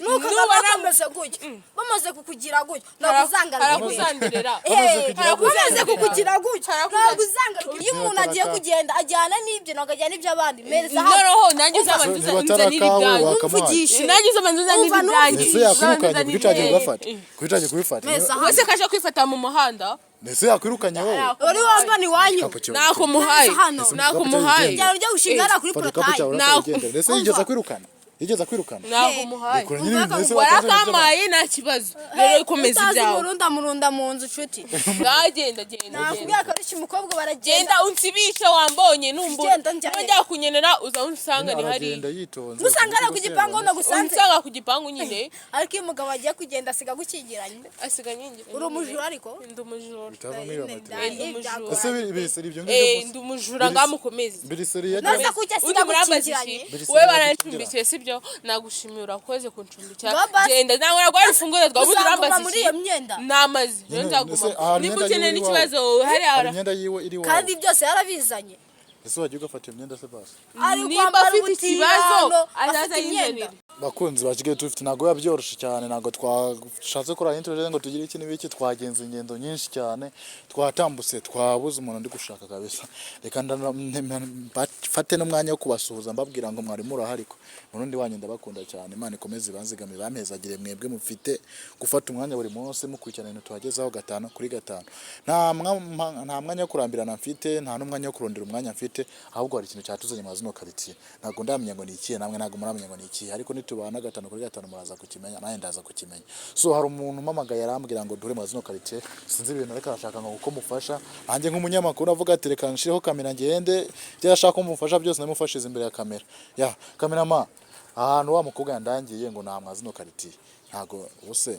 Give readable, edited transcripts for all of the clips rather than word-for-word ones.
Nuko Nubona- bakomeze gutya, bamaze kukugira gutya, ntabwo uzangaruka. Harakuzandirira. Bamaze kugira gutya. Bamaze kukugira gutya, ntabwo uzangaruka. Iyo umuntu agiye kugenda, ajyana n'ibyo, ntabwo ajyana iby'abandi. Mpereza hano. Noneho nanjye uzabanza Niba unzanire atarakawe, ibyanjye. wakamuhaye. Umvugishe. Nanjye uzabanza uzanire Umva, ibyanjye. Ese yakwirukanye Uzabanza kuko utagiye unzanire. kugafata, kuko utagiye kubifata? Meza hano. Wese kaje kwifata mu muhanda. Ese yakwirukanye wowe? Uri wambana iwanyu. Igikapu cyawe. Nakumuhaye. Meza hano. Nakumuhaye. Byaro byo gushinga hariya kuri Fata igikapu cyawe. porotayi. Urakagendera. Ese yigeze akwirukana? Yigeze akwirukana? Nakumuhaye. Rekura nyine ibintu, ese watanze ibintu by'abantu. Warakamaye, nta kibazo rero, komeza Utazi ibyawe. murunda murunda mu nzu, nshuti. Ngagenda, genda, genda. Nakubwira ko ari umukobwa, baragenda. Genda unsibishe, wambonye numbura. Genda njyahe? Nujya kunyenera uza unsanga ni hariya. Aragenda yitonze. Nusanga hariya ku gipangu nagusanze. Unsanga ku gipangu nyine. Ariko iyo umugabo agiye kugenda, asiga agukingiranye. Asiga nyingira. Uri umujura ariko. Ndi umujura. Bitavamo iyo matera. Ndi umujura. Ese biriseri ibyo ngibyo Eh, gusa? ndi umujura, ngamukomeze. Biriseri Naza yagiye kuki asiga Undi murambaza agukingiranye? iki? Biriseri Wowe yagiye. barancumbikiye, sibyo? Nagushimiye, urakoze kuncumbikira. Ngo basi. Genda nawe, rwari urufunguzo rwawe, ubundi Uzaguma urambaza muri iki? iyo myenda? Namazi rero Nyine, nzaguma. ese ahantu Niba imyenda ukeneye yiwe iri n'ikibazo iwawe? hariya. Hari imyenda yiwe iri iwawe? Kandi byose yarabizanye. Ese wagiye ugafata iyo myenda se basi? Ari Nimba kwambara afite ikibazo, ubutirano, azaza afite imyenda. yinzanire. Bakunzi ba Kigali 250, ntabwo biba byoroshye cyane, ntabwo twashatse kora intro ngo tugire iki n'ibiki. Twagenze ingendo nyinshi cyane, twatambutse, twabuze umuntu ndi gushaka kabisa. Reka mfate n'umwanya wo kubasuhuza, mbabwira ngo mwari murahari ko Murundi wanyu ndabakunda cyane. Imana ikomeze ibanzigame, bampezagire mwebwe mufite gufata umwanya buri munsi mukurikirana ibintu tubagezaho gatanu kuri gatanu. Nta mwanya wo kurambirana mfite, nta n'umwanya wo kurondera umwanya mfite, ahubwo hari ikintu cyatuzanye mu zino quartier. Ntabwo ndamenya ngo ni ikihe, namwe ntabwo muramenya ngo ni ikihe, ariko nitubana gatanu kuri gatanu muraza kukimenya, nanjye ndaza kukimenya. So hari umuntu umpamagaye, arambwira ngo duhure mu zino quartier. Sinzi ibintu ariko arashaka ngo uko mufasha. Nanjye nk'umunyamakuru avuga ati reka nshireho kamera ngende, ibyo ashaka ko mufasha byose ndamufashiza imbere ya kamera. Ya kamerama, ahantu wa mukobwa yandangiye ngo nta zino quartier, ntago ubuse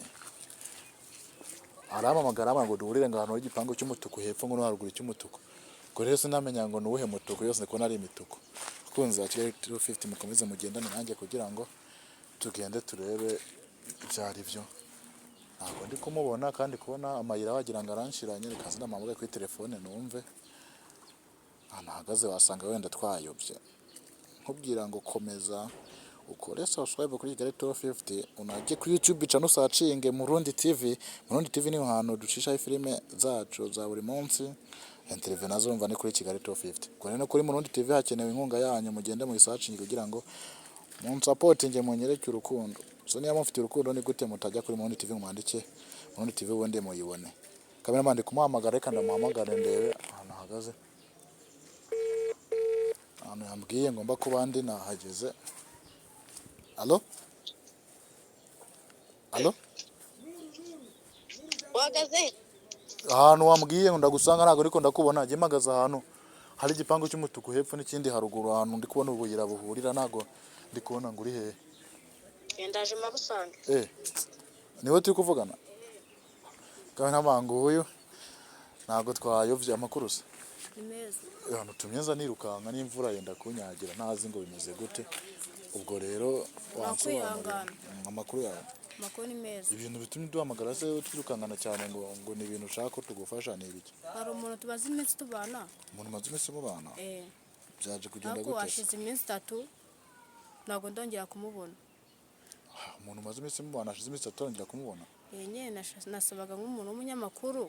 arampamagara, arambwira ngo duhurire ngo ahantu hari igipangu cy'umutuku hepfo, ngo no haruguru cy'umutuku. Ubwo rero sinamenya ngo ni uwuhe mutuku, yose ndi kubona ari imituku. Bakunzi ba Kigali 250, mukomeze mugendane nanjye kugira ngo tugende turebe ibyo ari byo. Ntabwo ndi kumubona, kandi kubona amayira wagira ngo aranshiranye. Reka nze ndamuhamagare kuri telefone numve ahantu ahagaze, wasanga wenda twayobye. Nkubwira ngo komeza ukore subscribe kuri Kigali 250, unajye kuri YouTube channel usearchinge Murundi TV. Murundi TV niho hantu ducishaho filime zacu za buri munsi, interview nazo urumva ni kuri Kigali 250. Ubwo rero no kuri Murundi TV hakenewe inkunga yanyu, mugende muyisearchinge kugira ngo munsupportinge, munyereke urukundo. So niba mufite urukundo, ni gute mutajya kuri Murundi TV ngo mwandike Murundi TV ubundi muyibone? Cameraman ndi kumuhamagara, reka ndamuhamagare ndebe ahantu ahagaze. Ahantu yambwiye ngomba kuba ndi nahageze. Allo, allo. Uhagaze? Ahantu wambwiye ngo ndagusanga ntabwo ariko ndakubona. Njye mpagaze ahantu hari igipangu cy'umutuku hepfo n'ikindi haruguru, ahantu ndi kubona ubuyira buhurira. Ntabwo ndi kubona ngo uri hehe. Ndaje mabusanga. Eh, niwe turi kuvugana? Cameraman, uyu ntabwo twayobye. Amakuru se? Ni meza. Ahantu tumye nza nirukanka n'imvura yenda kunyagira, ntazi ngo bimeze gute. Ubwo rero wansobanurira. Wakwihangana. Amakuru yawe? Amakuru ni meza. Ibintu bitumye duhamagara se twirukankana cyane ngo ni ibintu ushaka ko tugufasha, ni ibiki? Hari umuntu tumaze iminsi tubana. Umuntu umaze iminsi mubana? Eh. Byaje kugenda Ariko gute se? hashize iminsi 3 ntabwo ndongera kumubona. Umuntu umaze iminsi mubana, hashize iminsi 3 arongera kumubona? Eh, nyine nasabaga nk'umuntu w'umunyamakuru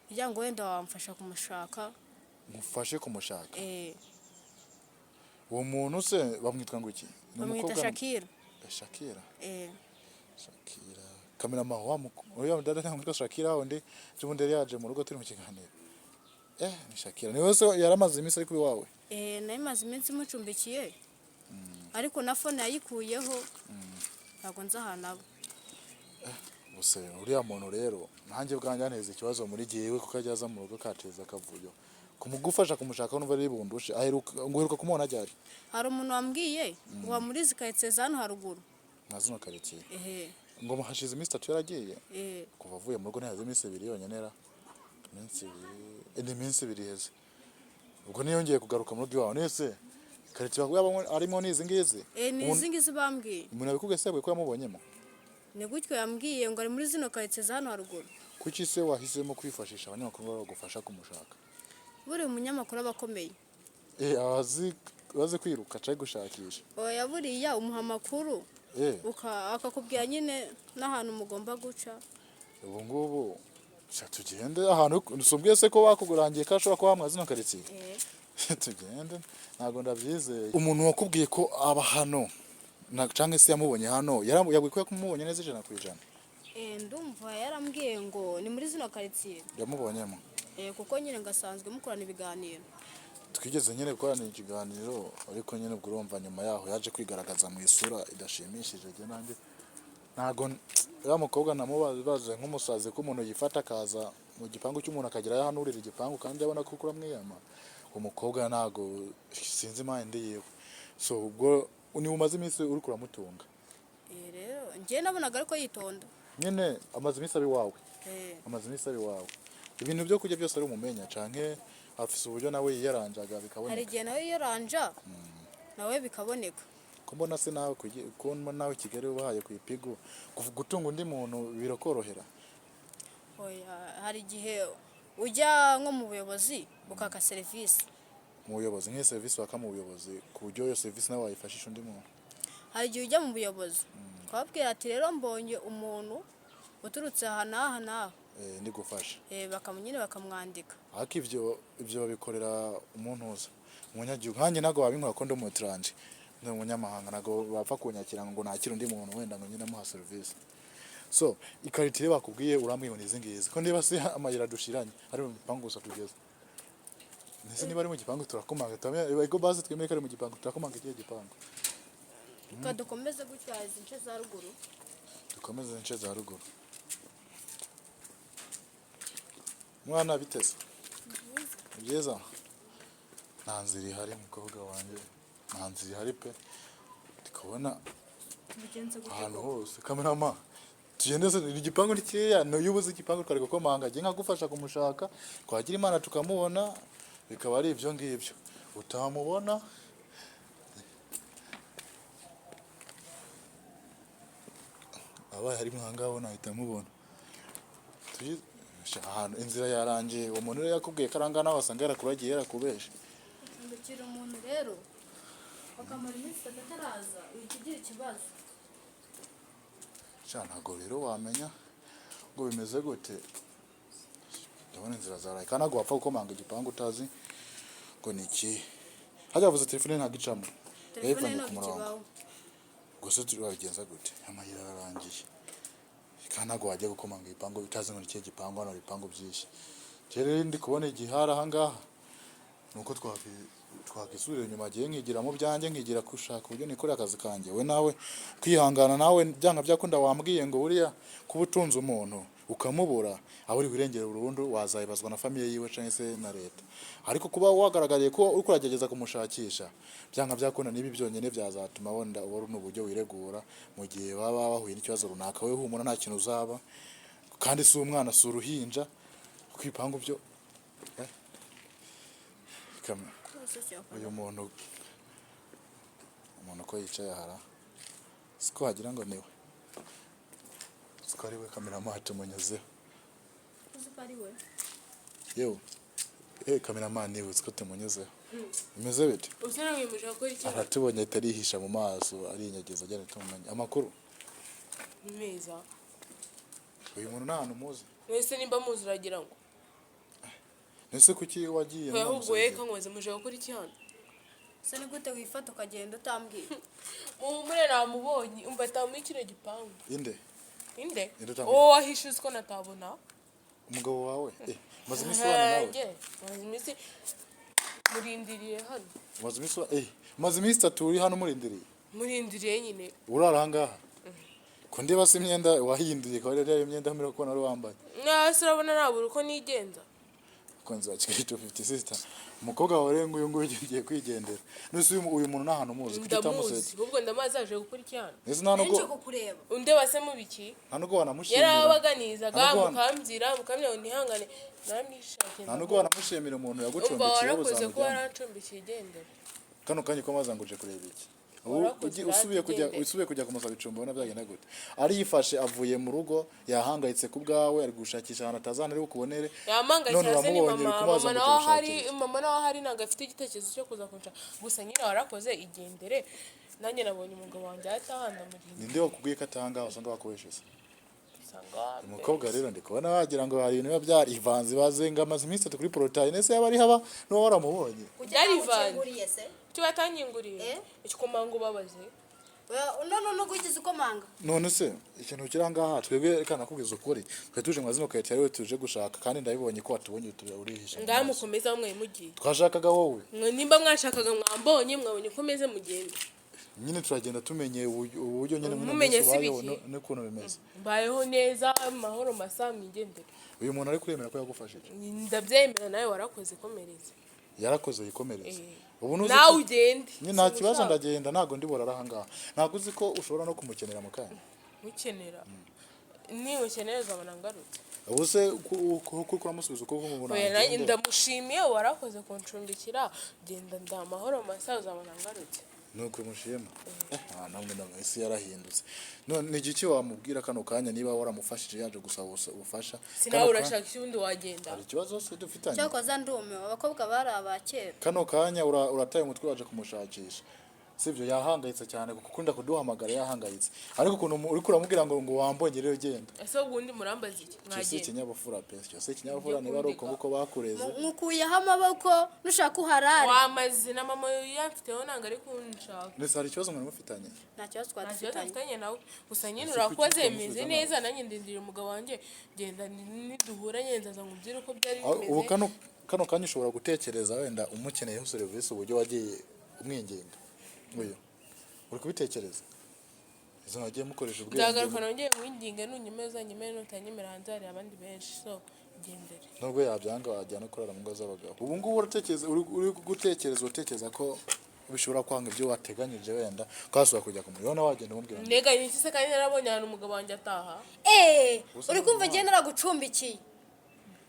kugira ngo wenda wamfasha kumushaka. Mufashe kumushaka? Eh. Uwo muntu se bamwitwa ngo iki? Ni Bamwita umukobwa? Shakira. Eh, Shakira? Eh. Shakira, kamerama wa uriya dada ntabwo witwa Shakira wundi ubundi yari yaje mu rugo turi mu kiganiro? Eh, ni Shakira. Ni wese yaramaze iminsi ari kuri wawe? Eh, nayo imaze iminsi imucumbikiye, ariko na phone yayikuyeho, ntabwo nzi ahantu aba. Gusa uriya muntu rero nanjye ubwanjye anteza ikibazo muri gihe, kuko ajya aza mu rugo akateza akavuyo. Kumugufasha kumushaka numva ari bundushe. Aheruka ngo uheruka kumubona ryari? Hari umuntu wambwiye ngo muri izi karitsiye za hano haruguru. Nka zino karitsiye? Ehe. Ngo hashize iminsi 3 yaragiye? Eh. Kuva avuye mu rugo ntihaze iminsi 2 yonyine ra? Iminsi 2, ni iminsi 2 iheze. Ubwo niyongeye kugaruka mu rugo iwawe nese karitsiye yabamo arimo n'izi ngizi? Eh, ni izi ngizi bambwiye. Umuntu yabikubwiye se ko yamubonyemo? Ni gutyo yambwiye ngo ari muri zino karitsiye za hano haruguru. Kuki se wahisemo kwifashisha abanyamakuru bagufasha kumushaka? Buriya umunyamakuru aba akomeye. Eh, abazi bazi kwiruka cyangwa gushakisha. Oya, buriya umuha amakuru. Akakubwira nyine n'ahantu mugomba guca. Ubu ngubu sha tugende ahantu usumbwiye se ko bakugurangiye ko ashobora kuba hamwe zino karitsiye. Tugende, ntabwo ndabyizeye. Umuntu wakubwiye ko aba hano cyangwa se yamubonye hano, yabwiye ko yakumubonye neza 100%? Ndumva yarambwiye ngo ni muri zino karitsiye. Yamubonyemo? Kuko nyine ngasanzwe mukorana ibiganiro. Twigeze nyine gukorana ikiganiro, ariko nyine ubwo urumva nyuma yaho yaje kwigaragaza mu isura idashimishije. Njye nanjye ntago uriya mukobwa namubaze nk'umusazi, ko umuntu yifata akaza mu gipangu cy'umuntu akagera yahanurira igipangu kandi abona ko uramwiyama. Umukobwa ntago sinzi impande yiwe. So ubwo ni umaze iminsi uri kuramutunga? Rero njye nabonaga ariko yitonda. Nyine amaze iminsi ari iwawe? Amaze iminsi ari iwawe, ibintu byo kurya byose ari umumenya, canke afise uburyo nawe yiyaranjaga Hari bikaboneka? igihe nawe yiyaranja nawe bikaboneka. Ko mbona se nawe ko mbona nawe Kigali ubahaye ku ipigu, gutunga undi muntu birakorohera? Oya, hari igihe ujya nko mu buyobozi ukaka serivisi. Mu buyobozi, nk'iyo serivisi waka mu buyobozi, ku buryo iyo serivisi nawe wayifashisha undi muntu? Hari igihe ujya mu buyobozi ukababwira ati rero mbonye umuntu uturutse aha n'aha n'aha. Ndi gufasha. Nyine bakamwandika. Ariko ibyo babikorera umuntu uza umunyagihugu nkanjye, ntabwo babinkora ko ndi umuturanje, ndi umunyamahanga, ntabwo bapfa kunyakira ngo nakire undi muntu wenda ngo nyine amuha serivisi. So ikaritiye bakubwiye, urambwiye ngo ni izi ngizi, ko niba si amayira dushiranye ari mu gipangu gusa tugeze. Ndetse niba ari mu gipangu turakomanga, turamenya ego base twemeye ko ari mu gipangu, turakomanga ikihe gipangu? Reka dukomeze gutya izi nce za ruguru. Dukomeze ince za ruguru. Mwana, biteze ni byiza. Nta nzira ihari, mukobwa wanjye, nta nzira ihari pe. Ndi kubona Tubigenze gute ahantu koko? hose. Kamerama, tugende se, ni igipangu ni kiriya. Niyo ubuze igipangu twari gukomanga, njye nkagufasha kumushaka, twagira Imana tukamubona, bikaba ari ibyo ngibyo. Utamubona abaye ari mwangaho nahita mubona. Ahantu inzira yarangiye. Uwo muntu rero yakubwiye ko arangana, wasanga yarakuragiye, yarakubeshe. Gucumbikira umuntu rero bakamara iminsi 3 ataraza, uhita ugira ikibazo. Sha ntabwo rero wamenya ngo bimeze gute. Ndabona inzira zaraye kandi ntabwo wapfa gukomanga igipangu utazi ngo ni ikihe. Hajya bavuze telefone ntabwo icamo. Telefone Yayivanye ku ntabwo murongo. ikibaho. Gusa turabigenza gute? Amayira ararangiye kandi ntabwo wajya gukomanga igipangu utazi ngo ni ikihe gipangu. Hano hari ibipangu byinshi. Rero ndi kubona igihari aha ngaha ni uko twakisubira inyuma, agiye nkigira mu byanjye, nkigira gushaka uburyo nikorera akazi kanjye. We nawe kwihangana, nawe byanga byakunda. Wambwiye ngo buriya kuba utunze umuntu ukamubura aho uri wirengera burundu, wazayibazwa na famille yiwe cyangwa se na leta. Ariko kuba wagaragariye ko uri kugerageza kumushakisha, byanga byakunda nibi byonyine byazatuma wenda ubona uburyo wiregura mu gihe baba bahuye n'ikibazo runaka. We humura, nta kintu uzaba, kandi si umwana, si uruhinja. Ku bipangu byo uyu muntu uko yicaye ahara, siko wagira ngo niwe, siko ari we. Kameramani tumunyuzeho. Uzi ko ari we? Yewe, kameramani niwe, siko tumunyuzeho. Bimeze bite? Usa nawe muje gukora iki? Aratubonye ahita arihisha mu maso, arinyegeza agenda tumumenya. Amakuru? Ni meza. Uyu muntu nta hantu muzi? Mwese nimba muzi uragira ngo Ese kuki wagiye? Oya, ahubwo ntunamusezere? we kankoze muje gukora iki hano? Se ni gute wifata ukagenda utambwiye? Muhumure, namubonye. Umva, ataha muri kino gipangu. Inde? Inde? Inde utamubonye? Uwo wahishe uzi ko natabona. Umugabo wawe? Maze iminsi ubana nawe? Nge, maze iminsi murindiriye hano. Maze iminsi maze iminsi 3 uri hano umurindiriye? Murindiriye nyine. Urara aha ngaha? Ko ndeba se imyenda wahinduye, akaba yari imyenda mbere ko wari wambaye? Mwese urabona nabura uko nigenza. Mukunzi wa Kigali 250 sister, umukobwa wawe rero nguyu nguyu ugiye kwigendera. None uyu muntu nta hantu umuzi? Kuki Ndamuzi. utamusetse? Ahubwo ndamazi aje gukora iki hano? Ese nta nubwo Nje kukureba. Undeba se mubiki? nta nubwo wanamushimira? Yarabaganizaga Nta nubwo mukambwira ngo ntihangane, naramwishakiye. Nta nubwo wanamushimira umuntu Umva, yagucumbikiye warakoze kuba ubuzamujyamo? warancumbikiye, igendera. Kano kanya ko maze ngo uje kureba iki? Ubu Warakoze, usubiye kujya uragendera. usubiye kujya kumusaba icumbi, ubona byagenda gute? Arifashe avuye mu rugo, yahangayitse ku bwawe, ari gushakisha ahantu atazana ari bukubonere. None Yampangayikira se ni uramubonye, uri mama. kumubaza Mama ngo nawe ahari, uje gushakira iki? mama nawe ahari ntabwo afite igitekerezo cyo kuza kunshaka. Gusa nyine warakoze, igendere. Nanjye nabonye umugabo wanjye ataha, ndamurinda. Ninde wakubwiye ko ataha? Usanga wakubeshe. Usanga Umukobwa rero ndi kubona wagira ngo hari ibintu biba byarivanze, bazenga amaze iminsi 3 kuri porotayi. Nese yaba ari haba n'uba waramubonye? Byarivanze. Ukinguriye se? Icyo batanyinguriye? Eh? Ikikomanga ubabaze. None nubwo wigeze ukomanga? None se ikintu kiri aha ngaha, twebwe reka nakubwiza ukuri, twe tuje mu zino karitsiye ariwe tuje gushaka, kandi ndabibonye ko watubonye urihisha mu Ngaha maso. Mukomeza mwe mugiye. Twashakaga wowe. Mwe nimba mwashakaga, mwambonye, mwabonye uko meze, mugende. Nyine turagenda tumenye uburyo nyine muri ino Mumenye minsi si ubayeho biki? n'ukuntu bimeze. Mbayeho neza, amahoro masa, mwigendere. Uyu muntu ari kuremera ko yagufashije? Ndabyemera, nawe warakoze, komereza. Yarakoze, yikomereza. Eh. Ubu ntuzi Nawe ugende. Nyine nta kibazo. Simushaka. Ndagenda, ntabwo ndi burara aha ngaha. Ntabwo uzi ko ushobora no kumukenera mu kanya? Mukenera, nimukenera uzabona ngarutse. Ubu se kuko uramusubiza uko umuntu Oya, nanjye agende? Ndamushimiye, warakoze kuncumbikira. Genda, nda amahoro masa, uzabona ngarutse. Nuko mushima. Namwe namwe isi yarahindutse. None ni igiki wamubwira kano kanya niba waramufashije yaje gusaba ubufasha? Sinawe Kano urashaka ikibundi wagenda. Hari ikibazo se dufitanye? Cyakoza ndumiwe, abakobwa bari aba kera. Kano kanya urataye umutwe waje kumushakisha, sibyo? Yahangayitse cyane kuko ukunda kuduhamagara yahangayitse, ariko ukuntu uriko uramubwira ngo wambonye rero genda. Ese ubundi murambaza iki? Icyo si Mwagenda. ikinyabupfura pe, icyo si ikinyabupfura. Niba ari uko nguko bakureze. Nkukuyeho amaboko, nushaka uharare. Wamaze na mama yamfiteho, ntabwo ari kunshaka. Ndetse hari ikibazo mwari mufitanye? Nta kibazo twari Nta kibazo dufitanye. mfitanye nawe, gusa nyine Ese kuki urakoze, utamusubiza meze nabi? neza. Nanjye ndindiriye umugabo wanjye. Genda, niduhura nyine nzaza nkubwire uko byari Ubu bimeze. kano kanya ushobora gutekereza wenda umukeneyeho serivisi, uburyo wagiye umwinginga, uyu uri kubitekereza izo nagiye mukoresha ubwenge. Nzagaruka nongere mwinginge. Nunyemera uzanyemere, nutanyemera hanze hari abandi benshi, so gendere. Nubwo yabyanga wajya no kurara mu ngo z'abagabo. Ubu ngubu uratekereza, uri gutekereza, uratekereza ko bishobora kwanga ibyo wateganyije, wenda ukasubira kujya kumureba nawe, wagenda umubwira ngo Nteganya iki se kandi narabonye ahantu umugabo wanjye ataha? Eee, uri kumva, ngiye naragucumbikiye,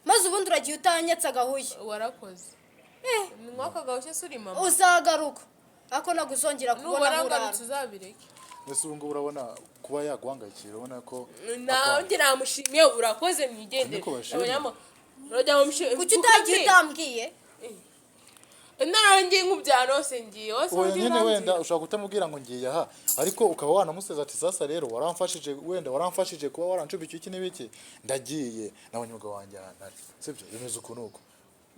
maze ubundi uragiye utanyetse agahuye. Warakoze. Eh. Ni mwaka gahushye se uri mama? Uzagaruka ariko ntabwo uzongera kubona Nubona aho urara. ngarutse uzabireke. Mbese ubu ngubu urabona kuba yaguhangayikira, urabona ko Nanjye namushimiye, urakoze, mwigendere. Niko bashimye. Kuki utagiye utambwiye? Narangiye nk'ubyana hose, ngiye hose. Oya, Undi nyine uranzi. wenda ushobora kutamubwira ngo ngiye aha, ariko ukaba wanamuseza ati: "Sasa rero waramfashije, wenda waramfashije kuba warancubikiye iki n'ibiki, ndagiye nabonye umugabo wanjye ahantu ari, sibyo? Bimeze uku n'uku."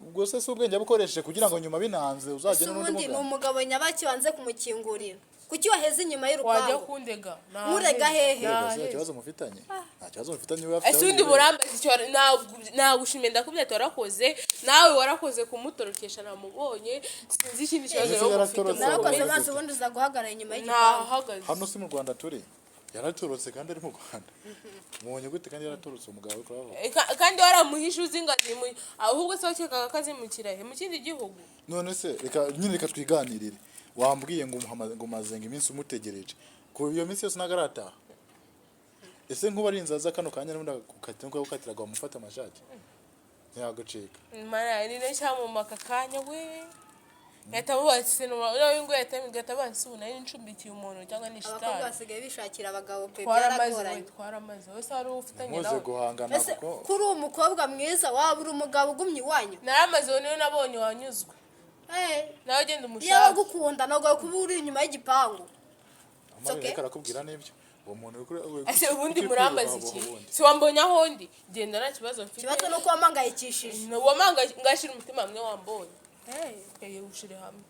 Ubwo se si ubwenge yabukoresheje kugira ngo nyuma binanze Ese uzagende n'undi ubundi ni mugabo? Umugabo nyabaki wanze kumukingurira, kuki waheze inyuma Wajya y'urupangu? kundega. Nkurega hehe? Yego, se nta kibazo mufitanye, nta kibazo mufitanye, we afite Ese aho undi yibereye. murambaza icyo? Nagushimiye, ndakubwira ati warakoze, nawe warakoze kumutorokesha, namubonye. Sinzi ikindi kibazo Ese rero mufite. yaratorotse? Narakoze. Narakoze. Maze ubundi uza guhagarara inyuma y'igipangu. Ntahagaze. Hano si mu Rwanda turi? Yaratorotse kandi ari mu Rwanda? Mubonye gute kandi yaratorotse umugabo we kuravuga? Kandi waramuhishe uzi ngo azimu, ahubwo se wakekaga ko azimukira he, mu kindi gihugu? None se reka nyine, reka twiganirire. Wambwiye ngo ngo umaze ngo iminsi umutegereje, ku iyo minsi yose ntabwo arataha. Ese nkuba ari inzaza kano kanya n'ubundi agukatira nkuko yagukatiraga, wamufata amashati ntiyagucika? Mana, ni nacyo cyamuma aka kanya we, ngahita mubaza nawe ngo yahita ngahita bazi ubu nari ncumbikiye umuntu cyangwa ni Abakobwa shitani. basigaye bishakira abagabo pe. Twaramaze we. Byaragoranye. Twaramaze wese wari ufitanye Muze nawe. guhangana Ese kuko kuri uwo mukobwa mwiza waba uri umugabo ugumye iwanyu? Naramaze we, niwe nabonye wanyuzwe. Eh, Nawe genda iyo umushake. agukunda ntabwo kuba uri inyuma y'igipangu. Amara okay. reka arakubwira n'ibyo uwo muntu Ese ubundi uri murambaza kwiruka iki? ubundi. Si wambonye aho ndi, genda, nta kibazo mfite. Ikibazo ni uko wampangayikishije. Wamanga ngashyira umutima hamwe, wambonye. Ushire hamwe.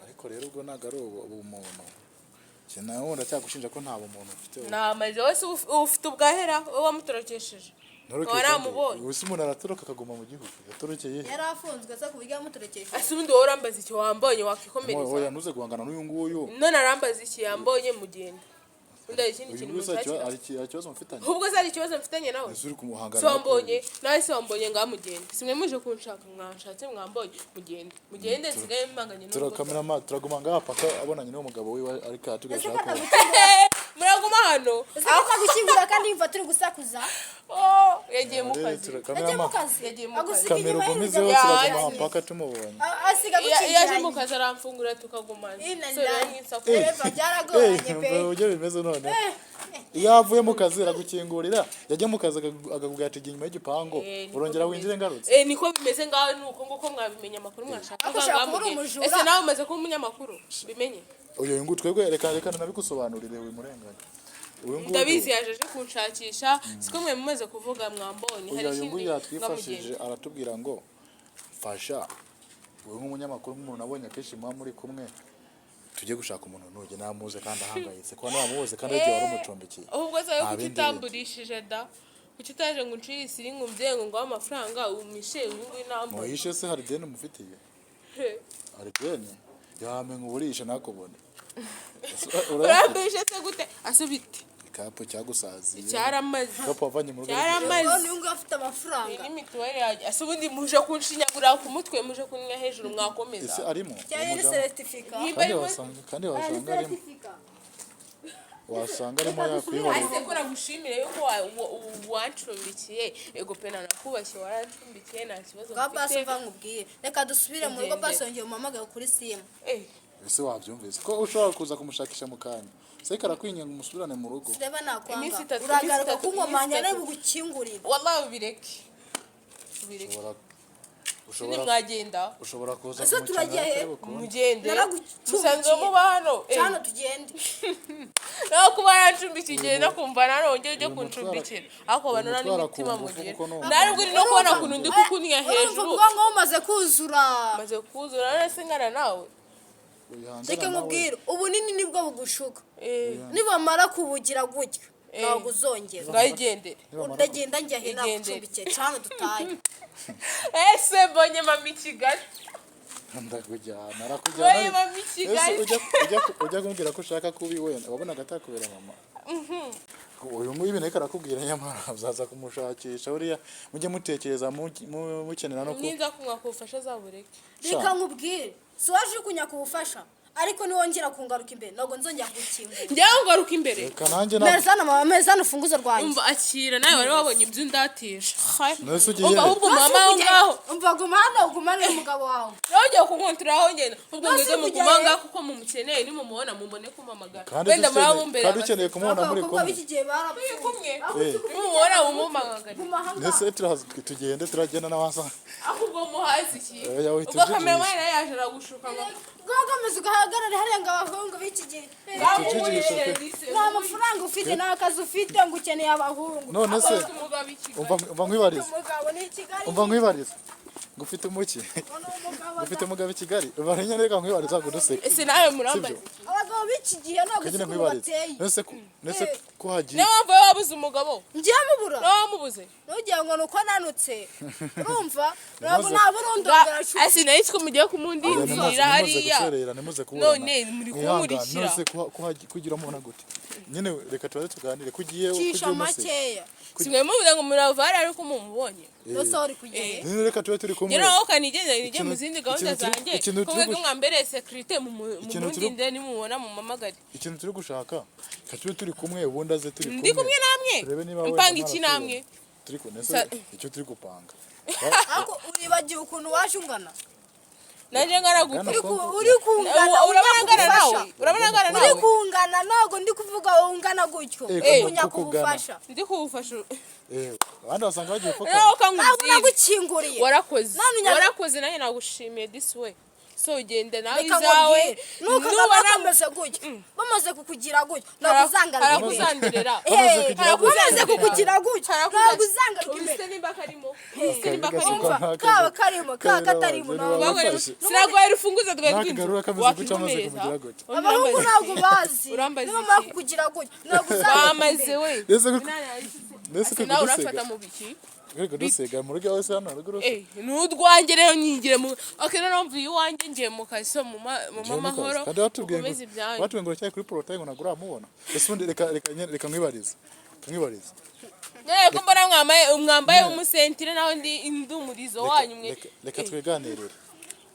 Ariko rero ubwo ntabwo ari ubumuntu. Nawe wundi acyagushinja ko nta bumuntu ufite wowe. Namaze wese ufite ubwahera, wowe wamutorokesheje. Ntorokeye. Waramubonye. Ubu se umuntu aratoroka akaguma mu gihugu yatorokeye he? Yari afunzwe se ku buryo yamutorekesheje? Ese ubundi wowe urambaza iki? Wambonye, wakikomereza. Oya, ntuze guhangana n'uyu nguyu. None arambaza iki? Yambonye, mugenda. Undi hari ikindi Uyu kintu nguyu se mushakira? hari ikibazo mufitanye? Ahubwo se hari ikibazo mfitanye nawe? Ese uri kumuhangana? Si wambonye nawe? Si wambonye? Ngaha mugende. Si mwe muje kunshaka? Mwanshatse, mwambonye, mugende, mugende, nsigaye mpanganye n'urugo. Turakamera, turaguma ngaha paka abonanye n'uwo mugabo wiwe, ariko Ese tugashaka ko atagukingura? Muraguma hano. Ese ko atagukingura kandi yumva turi gusakuza? Oh, yagiye mu kazi. Yagiye mu kazi. Yagiye mu kazi. Agusiga Kamera inyuma ugumizeho. y'urujya. Turaguma Ya, aha paka tumubonye. Asiga Iyo aje mu agukingiranye. kazi aramfungura tukagumana. Ina So rero ndani. nk'isaku. Eva, byaragoranye pe. Umva uburyo bimeze none. Iyo avuye mu kazi aragukingurira, yajya mu kazi akakubwira ati jya inyuma y'igipangu, Eh, niko urongera bimeze. winjire ngarutse. Eh, niko bimeze ngaho, ni uko nguko mwabimenya amakuru mwashaka. Ariko ushobora kuba uri umujura. Ese nawe umaze kuba umunyamakuru, bimenye? Uyu nguyu twebwe, reka nabigusobanurire, wimurenganya uyu nguyu. Ndabizi, yaje aje kunshakisha, siko mwe mumaze kuvuga mwambonye hari Uyu nguyu ikindi yatwifashije, ngamugenda. aratubwira ngo fasha wowe nk'umunyamakuru, nk'umuntu nabonye akenshi muba muri kumwe, tujye gushaka umuntu nujye namuze kandi ahangayitse kuba namubuze kandi igihe wari umucumbikiye. Ahubwo se wowe Nta kuki bindi. utamburishije da? Kuki utaje ngo unciye isiringi umubyeyi ngo nguhe amafaranga umishe uyu nguyu nambure? Muhishe se hari deni umufitiye? Hari deni yamenye uburisha nakubone. Urambishe se gute? Asubite. Ikapu cyagusaziye. Cyaramaze. Ikapu wavanye mu rugo. Cyaramaze. None uyu nguyu afite amafaranga. Iyi ni mituweli yanjye. Ese ubundi muje kunshinyagurira ku mutwe, muje kunnya hejuru, mwakomeza? Ese arimo? Cyangwa ni Umudamu- seritifika. Nimba Kandi arimo. wasanga arimo, wasanga arimo yakwihorera. Ese ko nagushimire yuko wancumbikiye, ego pe, nanakubashye, warancumbikiye, nta kibazo Bwa basi. mfite. Mva nkubwire, reka dusubire mu rugo. Igendere. Basi yongeye umuhamagare kuri simu. Eh, Ese wabyumvise ko ushobora kuza kumushakisha mu kanya se karakwinginga umusubirane mu rugo? Reba, nakwanga. Iminsi itatu, Uragaruka iminsi itatu, kunkomanya iminsi nawe itatu. bugukingurire. Wallahi ubireke, ubireke. Ushobora Sindi ushobora mwagenda. Ushobora kuza Ese kumukenera turagiye he? atari bukunde. Mugende. Naragucumbikiye. Musanzwe muba hano, eh. Cyane, tugende. Naho kuba yarancumbikiye igihe no kumva narongeye ujye Uyu mutwara- kuncumbikira, ariko uyu banura mutwara ku n'imitima ngufu mugira. kuko ni umuntu. Ntabwo uri no kubona ukuntu ndi kukunya Urumva hejuru. ubwonko bumaze kuzura. Maze kuzura, none se ngana nawe? Wihangana Reka nawe. nkubwire, ubunini nibwo bugushuka. Eh, Nibamara kubugira gutya, Eh. ntabwo uzongera. Ngaho igendere. Nibamara Ndagenda njya he? Igendere. Nagucumbikiye cyane, dutahe. Ese mbonye mama i Kigali? Ndakujyana, arakujyana. Mbonye mama i Ese Kigali? ujya kumubwira ko ushaka kuba iwe, wabonaga atakubera mama? Uyu nguyu ibintu ariko arakubwira, nyamara uzaza kumushakisha buriya mujye mutekereza mukenera no ku Ninza kumwaka ubufasha azabureke. Reka nkubwire, si waje kunyaka ubufasha, ariko niwongera kungaruka imbere ntabwo nzongera kugukingura. Njyewe ngaruka imbere? Reka nanjye na Meza na mama, meza urufunguzo rwanjye. Umva, akira nawe, wari wabonye ibyo undatisha. None se ugiye Umva he? ahubwo mama aho ngaho. Umva, guma hano, ugumane n'umugabo wawe. Nawe ugiye kunkontorora aho ngenda ubwo? None Mwebwe se kujya muguma he? ngaho kuko mumukeneye, nimumubona mubone kumamagara. Kandi Wenda dukeneye, muraba kandi ukeneye kumubona muri Abakobwa kumwe. b'iki gihe barapfuye. Kumwe. Eh. Nimumubona mumumamagare. Guma aha ngaha. Ndetse turaza tugende, turagenda n'abasa. Ahubwo muhazi iki? Oya, wihita Ubwo ujijisha. kameramani nawe yaje aragushuka ngo Gukomeza ugahagarare hariya ngo abahungu b'iki gihe. Tujijisha pe. Nta mafaranga ufite, nta kazi ufite, ngo ukeneye abahungu. None se umugabo i Kigali. Umva nkwibarize. Umugabo ni i Kigali. Umva nkwibarize, ngo ufite umuki? Ngo ni umugabo. Ngo ufite umugabo i Kigali? Ubarinya, reka nkwibarize, ntabwo duseka. Ese nawe murambaza? Sibyo? Abagabo b'iki gihe ntabwo Kagine uzi ukuntu nkwibarize. bateye. None se ko hagiye Niyo mpamvu wowe wabuze umugabo? Ngiye mubura. Nawe wamubuze. Ntugira ngo ni uko nanutse, urumva, ntabwo Ntimuze- naba urondogera. Ese nayo ko mugiye Oya, kumundindira ntimuze hariya? guserera, ntimuze kuburana. None muri Mwihangane. kumurikira. None se kugira umubona gute nyine? Reka tubaze tuganire kugiye Cisha kugiye umusiga. makeya. Si mwe muvuze ngo muravare, ariko mumubonye. Rwose wari kugenda. Nyine reka tube turi kumwe. Njye nawe ukanigendera nijye mu zindi gahunda zanjye. Ikintu Ko turi mwebwe mwambereye sécurité, Ikintu turi- mumundinde, nimumubona mumamagare. Ikintu turi gushaka, reka tube turi kumwe, ubundi aze turi kumwe. Ndi kumwe namwe. Turebe niba wenda Mpanga iki mwarasubiranye. namwe? Turi kumwe nese icyo turi gupanga. Ariko uribagiwe ukuntu waje ungana. Nanjye ngana Ngana gute? Uri kungana. Urabona ngana nawe? Ubufasha. Urabona ngana Uri nawe? kungana, ntabwo ndi kuvuga wowe ungana gutyo. Eh, Kunyaka kukugana. ubufasha. Ndi kuwufasha. Eh, abandi basanga bagiye gupfa. Nawe Ntabwo ukangubwira. nagukinguriye. Warakoze. None Warakoze, nanjye nagushimiye this way, so ugende nawe Reka izawe. nkubwire, nuko Nubona bakomeze gutyo, bamaze kukugira gutyo, ntabwo uzangaruka imbere. Harakuzanderera. Bamaze kugira gutya. Bamaze kukugira gutyo, ntabwo uzangaruka imbere. Ubise nimba karimo, ubise nimba karimo. Umva, kaba karimo, kaba katarimo, ntabwo Wafashe. Sinaguhaye urufunguzo rwawe rw'inzu? Nakagarura kameze gutya, amaze Wakimumereza. kumugira gutya. Abahungu ntabwo bazi. Urambaza Nibamara iki? kukugira gutyo, ntabwo uzangaruka Bamaze imbere. we. Mbese Ase nawe kudusega. urafata mu biki? Kuri kudusega mu rugo iwawe se, hano haruguru? Eh, ni urwanjye rero, nyigire mu okay. Noneho mvuye iwanjye ngiye mu kazi, so mu Ngiye mu kazi. mahoro. Kandi watubwiye ngo Mukomeze ibyanyu. watubwiye ngo uracyari kuri portail, ngo ntabwo uramubona. Ese ubundi reka reka nkwibarize, reka nkwibarize. Nyine ko mbona mwambaye umusentire, nawe ndi umurizo wanyu mwe. Reka twiganirire.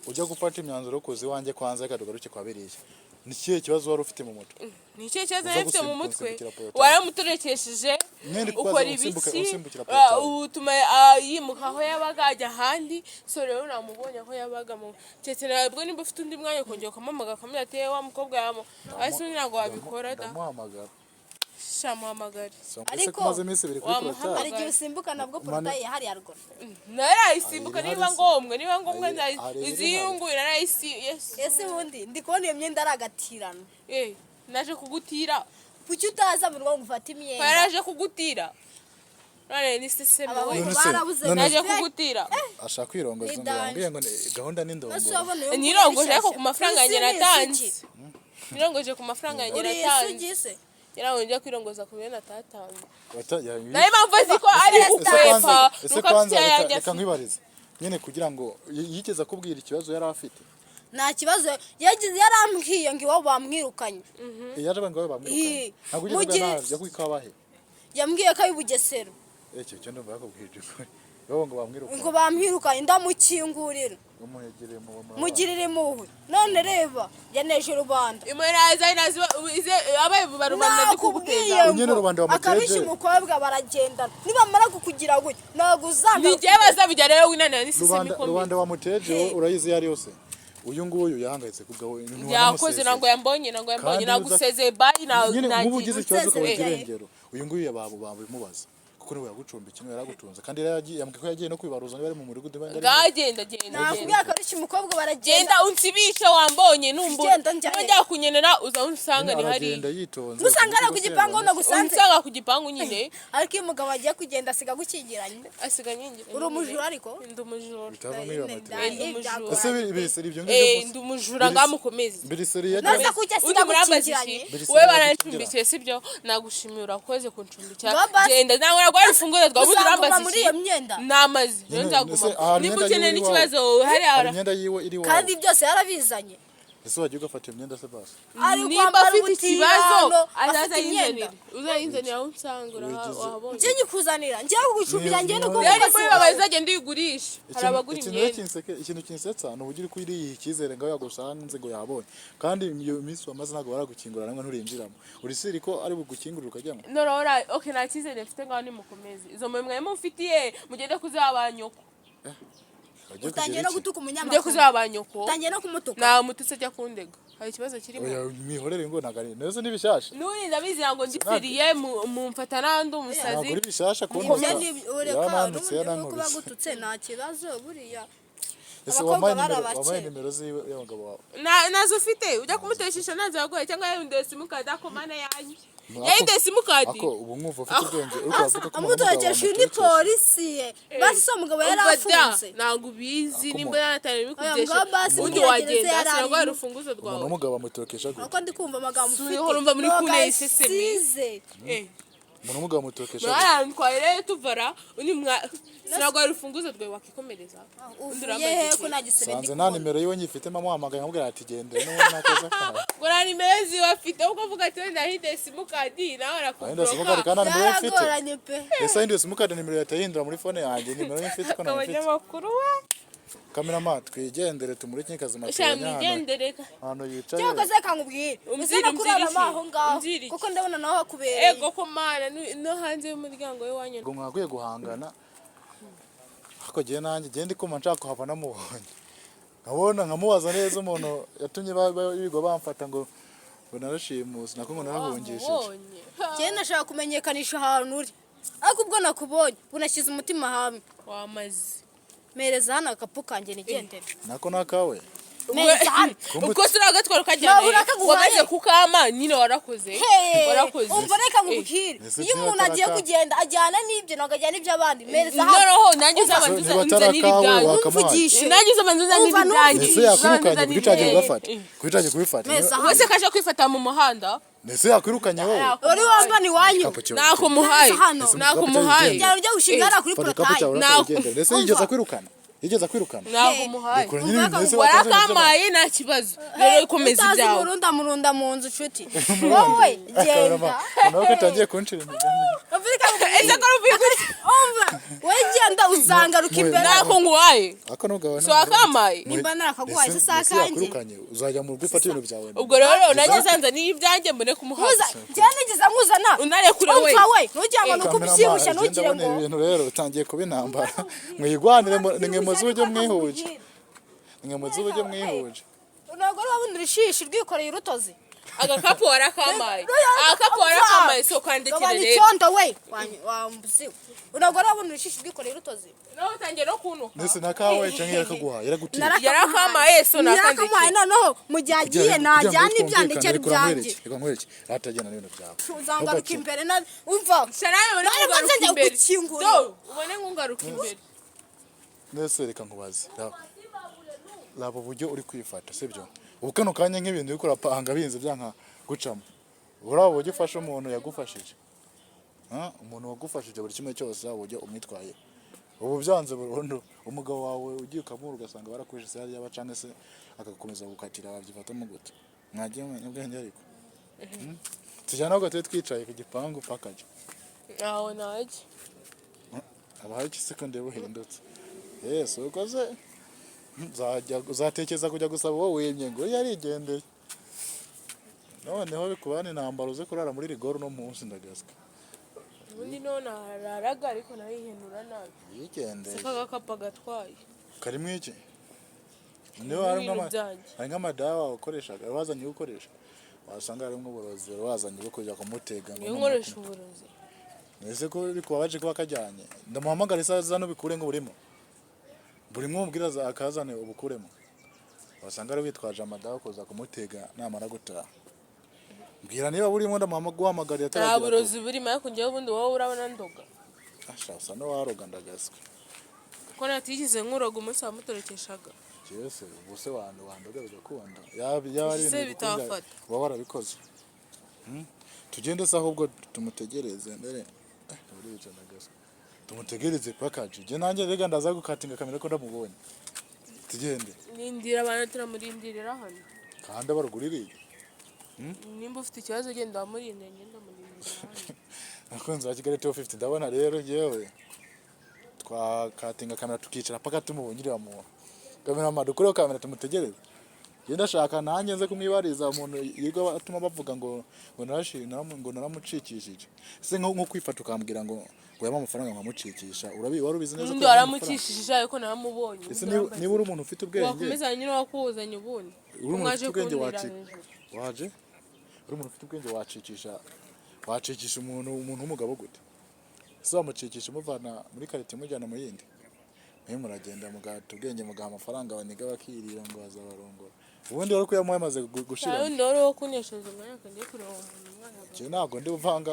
Ujya gufata imyanzuro yo kuza iwanjye, kwanza reka tugaruke kwa biriya. Ni ikihe kibazo wari ufite mu mutwe? Ni ikihe kibazo Uza nari mfite mu mutwe? gusimbukira portail. Waramutorekesheje. Nyine ndi kubaza Ukora ibiki? usimbukira portail. Utuma yimuka aho yabaga ajya ahandi. So rero namubonye aho yabaga mu keretse nabwo nimba ufite undi mwanya ukongera ukamuhamagara ukamubwira ati "Eh, wa mukobwa yamu." Ariko undi ntabwo wabikora da. Ndamuhamagara. Shamuhamagare. So, ese Ariko- ko umaze iminsi 2 kuri Wamuhamagara. porotari? Hari igihe usimbuka nabwo porotaye hariya ruguru. Narayisimbuka Hari niba ibihari se. ngombwa, niba ngombwa Hari izi ibihari. yungu narayisi, yes. Ese ubundi ndi kubona iyo myenda ari agatirano. Eh, naje kugutira. Kuki utaza mu rugo ngo ufate imyenda? Yaraje kugutira none ni seseme we. Abahungu None se- barabuze. Naje kugutira. Ashaka kwirongoza ngo Ni danger. yambwiye ngo gahunda ni Ese indongoro. wabona uyu nguyu Nirongoje ariko ari ku mafaranga yanjye shyashya. Uri natanze. isugi? Nirongoje ku mafaranga yanjye Uri natanze. isugi se? Yarawe njya kwirongoza ku myenda atatanze. Ya- Nayo mpamvu azi ko ari Ese gukwepa kwanza, ese nuko kwanza afite reka, ayanjye reka afite. nkwibarize nyine kugira ngo yigeze akubwira ikibazo yari afite? Nta kibazo yagize, yarambwiye ngo iwabo bamwirukanye. Yaje ngo bawe bamwirukanye? Ii. Ntabwo ugeze ubwo yakubwiye ko abahe? Yambwiye ko ari Bugesera. Icyo cyo ndumva yakubwije ukuri, iwabo ngo bamwirukanye? Ngo bamwirukanye, ndamukingurira. Umuhegereye mu Mugirire impuhwe, none reba yaneje rubanda. Imeraza inazi ize abaye barubanda ndi Nakubwiye kuguteza. Unyene ngo rubanda bamuteje. akabisha umukobwa baragendana, nibamara kukugira gutya ntabwo uzanga. Ni njyewe bazabijya rero winanira ni sisemi Rubanda ikomeye. rubanda wamuteje wowe urayizi iyo ari yose. Uyu nguyu yahangayitse kubwawe. Yakoze ntabwo yambonye, ntabwo yambonye. Kandi uza- Nagusezeye bayi na Nyine nk'ubu nagiye. ugize ikibazo ukabura Unsezeye. irengero, uyu nguyu babimubaza kuko niwe yagucumbikiye, niwe yaragutunze, kandi yari yambwiye ko yagiye no kwibaruza niba ari mu mudugudu niba ari Ngagenda genda. Nakubwiye akabisha umukobwa baragenda. Genda unsibishe wambonye numbura. Genda njyahe? Nujya kunyenera uza unsanga ni Nyine aragenda hariya. yitonze. Musanga ari ku gipangu hano gusanze. Unsanga ku gipangu nyine. Ariko iyo umugabo agiye kugenda asiga gukingiranye. Asiga nyingira. Uri umujura ariko. Ndi umujura. Bitavamo iyo Nyine matera. Ndi umujura. Ese biriseri ibyo ngibyo Eh, gusa? ndi umujura ngamukomeze. Biriseri yagiye Naza kujya asiga Undi murambaza gukingiranye. iki? Biriseri Wowe yagukingira. barancumbikiye sibyo? Nagushimiye urakoze kuncumbikira. Ngo basi- Genda nawe nagwa urufunguzo rwawe ubundi Uzaguma urambaza muri iki? iyo myenda? Namazi. Rero Nyine, nzaguma. ese ahantu Niba imyenda ukeneye yiwe n'ikibazo hari hari imyenda yiwe iri iwawe. Kandi byose yarabizanye. Ese wagiye ugafata iyo myenda se basi? Ari Nimba kwambara afite ikibazo ubutirano, azaza afite imyenda. yinzanire. Uzayinzanira aho unsanga wahabonye. Njye nyikuzanira, njye kugucumbira, njye nuko Rero umukozi niba bibabaye uzagenda uyigurishe. Hari abagura Ikintu rero imyenda. ikintu kinsetsa ni uburyo uri kuriyiha icyizere ngo yagusanze ngo yabonye, kandi iyo minsi wamaze ntabwo baragukingura namwe nturinjiramo, urisiri ko ari bugukingurire ukajyamo. Noneho okay, nta cyizere mfite, ngaho nimukomeze. Izo mwe mwari mumfitiye mugende kuziha ba nyoko. Wagiye Utangiye kugira no iki? gutuka Mujye umunyamakuru. kuziha ba nyoko. Utangiye no kumutuka. Nta mututsi ajya kundega. Hari ikibazo kirimo? Oya, mwihorere ngo ntabwo ari neza n'ibishasha. N'ubu ndabizi ngo ndi seriye mumfata n'andi umusazi. Ntabwo uri bishasha kubona Ibyo umusazi. ni ureka Yarananutse, n'ubundi kuba yarankubise. gututse nta kibazo buriya. Ese Abakobwa wampaye bari nimero, abakene. wampaye nimero ziwe y'abagabo wawe? Nazo ufite ujya kumuteshisha nazo yaguhaye cyangwa yayinduye simukadi ako mana yanjye. Ako- Yayinduye simukadi. Ako ubu mwumva ufite ubwenge uri kuvuga ko umuntu w'umugabo Amutokesha uyu ni wamutekesha. polisi ye basi, si umugabo yari Umva da, afunze. ntabwo ubizi Ako nimba yaratari Oya, bikudesha ngo basi ubundi mbwira wagenda gereza yari sinaguhaye arimo. urufunguzo Umuntu rwawe. w'umugabo amutokesha gute? Uko ndi kumva amagambo ufite Subiho, urumva muri ntabwo kuneye isesemi. asize. Eh. Umuntu w'umugabo amutokesha gute? Mwarantwaye rero tuvara undi mwa sinaguhaye urufunguzo rwawe wakikomereza. Undi Uvuye urambaza he iki? ko nta gisebe ndi Sanze nta kubona? nimero yiwe nyifite, amuhamagaye nkamubwira ati gendere n'ubundi nakoze akawe. Ngo nta nimero ziwe afite ahubwo avuga ati wenda ahinduye simukadi nawe Ahinduye simukadi arakuburoka. kandi nta nimero ye mfite. Byaragoranye pe. Ese ahinduye simukadi nimero yahita muri phone yanjye, nimero ye mfite ko nayo mfite. Abanyamakuru we. Kamerama twigendere tumureke kazima Sha tubonye ahantu mwigendere. ahantu yicaye. Cyangwa se kankubwire Umbwire, uze no umbwire kurarama iki? aho ngaho Umbwire iki? kuko ndabona naho hakubereye. Ego ko mana no hanze y'umuryango w'iwanyu. Ngo mwakwiye guhangana ariko jyewe nanjye jyewe ndi kumva nshaka kuhava namubonye, nkabona nkamubaza neza umuntu yatumye birirwa bamfata ngo narashimuse nako ngo narahungishije. Wamubonye. Njyewe nashaka kumenyekanisha ahantu uri, ariko ubwo nakubonye unashyize umutima hamwe. Wamaze. Mereza hano agakapu kanjye nigendere. Nako nakawe. Mereza hano. Ubwo se uragatwara ukajyana Nawe urakaguhaye. wamaze kukama nyine warakoze. Hey, Warakoze. umva reka nkubwire, Ese iyo niba umuntu agiye ataraka- kugenda ajyana n'ibyo ntabwo ajyana iby'abandi. Mereza hano. Noneho nanjye uzabanza Niba unzanire atarakawe, ibyanjye. wakamuhaye. Umvugishe. Nanjye uzabanza unzanire Umva, ibyanjye. Ese yakwirukanye Uzabanza kuko utagiye unzanire kugafata, kuko utagiye kubifata? Meza Ubwo se kaje kwifata mu muhanda? Ese yakwirukanye wowe? Wari wambana iwanyu. Igikapu cyawe. Ntako muhaye. Meza hano. Ntako muhaye. Byaro ryo gushinga hariya kuri Fata igikapu cyawe porotaye. Nako- urakagendera. Ese yigeze akwirukana? Yigeze akwirukana? Ntabwo muhaye. Bikora nyine ibintu ese Warakamaye nta kibazo rero komeza Utazi ibyawe. murunda murunda mu nzu nshuti wowe genda. Nawe ko utangiye kuncira imigani. Umva reka nkubwire. Ese ko ruvuye kuri Umva wowe genda uzangaruka imbere. Ntako nguhaye. Ako ntugawe. Si wakamaye. Nimba narakaguhaye se si Ese akanjye? yakwirukanye uzajya mu rugo ufate ibintu byawe. Ubwo rero nanjye zanzaniye ibyanjye mbone kumuhaza. Nkuza njyewe nigeze nkuzana. Unarekure we. Umva we, ntugira ngo ni uko ubyibushye, Cameraman, ntugire ndabona ngo ibintu rero utangiye kuba intambara. Mwigwanire nimwe muzi uburyo mwihuje. Nimwe muzi uburyo mwihuje. Ntabwo wari wabona urushishi rwikoreye urutozi. Agakapu warakamaye, agakapu warakamaye, so kandekere Gabanya rero. icyondo we. Wambuzi ntabwo urabona urushishi rwikoreye urutozi. Nawe utangiye no kunuka. Nese nakawe cyangwa yarakaguhaye, yaragutiye? Yarakamaye, so Yarakamaye. nakandekere. Noneho mu gihe agiye najyana ibyanjye, Reka ibyanjye. reka nkwereke, ratagenda n'ibintu byawe. Uzangaruka imbere na umva. Sha, nawe ubone Ntabwo nkungaruka nzajya imbere. gukingura. Do, ubone nkungaruka imbere. Nese reka nkubaze, raba uburyo uri kwifata, sibyo? Ubu kano kanya nk'ibintu uri kurapanga binze byanka gucamo, uraba uburyo ufasha umuntu yagufashije. Ha? Umuntu wagufashije buri kimwe cyose, waba uburyo umwitwaye ubu byanze burundu. Umugabo wawe ugiye ukamubura, ugasanga barakwishe se hariya, cyangwa se agakomeza gukatira, wabyifatamo gute? Mwagiye mumenya ubwenge ariko. Tujyana ahubwo, tube twicaye ku gipangu pakaje. Aho najya. Abahaye iki se ko ndeba uhindutse? Yesu, ukoze nzajya uzatekereza kujya gusaba uwo wimye ngo yarigendeye, noneho bikubana intambara, uze kurara muri rigoro uno munsi, ndagaswe. Ubundi niho nararaga, ariko nayihenura nabi. Yigendeye. Siko agakapu gatwaye. Karimo iki? Niba harimo Ibintu byanjye. hari nk'amadawa wakoreshaga, wazanye gukoresha, wasanga harimo uburozi wari wazanye bwo kujya kumutega ngo Niyo nkoresha uburozi? Ese ko bikubabaje kuba kajyanye? Ndamuhamagara isaha zano bikure ngo burimo burimo, umubwira akazane ubukuremo. Wasanga ari witwaje amadawa kuza kumutega namara gutaha. Mbwira niba burimo, ndamuhamagarira Nta ataragera. burozi burimo, ariko njyewe ubundi wowe urabona ndoga? Asha, usa n'uwaroga, ndagaswe. Ko natigeze nkuroga umunsi wamutorekeshaga. Jese ubu se wandu wandoga bigakunda, yaba ari Ese ibintu bikunda bitafata. uba warabikoze. Tugende se ahubwo tumutegereze mbere. Burica, ndagaswe, tumutegereze pakaje. Je nanjye rega ndaza gukatinga kamera ko ndamubonye, tugende. Nindira abantu, turamurindirira hano. Kandi abaruguririye. Nimba ufite ikibazo, genda wamurinde, ngenda murindira hano. Abakunzi ba Kigali 250, ndabona rero yewe twakatinga kamera tukicara paka tumubonye uriya muntu. Kamera, dukureho kamera tumutegereze. Genda ndashaka nanjye nze kumwibariza umuntu yirirwa atuma bavuga ngo ngo naramucikishije. Ese nko kwifata ukambwira ngo yampa amafaranga nkamucikisha, urabi wari ubizi neza ko Ubundi yamuha amafaranga? waramucishije, ariko naramubonye. Ese niba uri umuntu ufite ubwenge, Wakomeza nyine wakuzanye ubundi. uri umuntu Mwaje ufite ubwenge, kuntera waci hejuru. waje uri umuntu ufite ubwenge, wacikisha umuntu w'umugabo gute? Ese wamucikisha umuvana muri karite umujyana mu yindi? Mwe muragenda mugahata ubwenge, mugaha amafaranga abaniga bakirira ngo bazabarongora. Ubundi wari kuyamuha yamaze Nta gushiramo. wundi wari wo kuneshereza umwanya, akajya kureba uwo muntu umwana. Njye ntabwo ndi buvanga.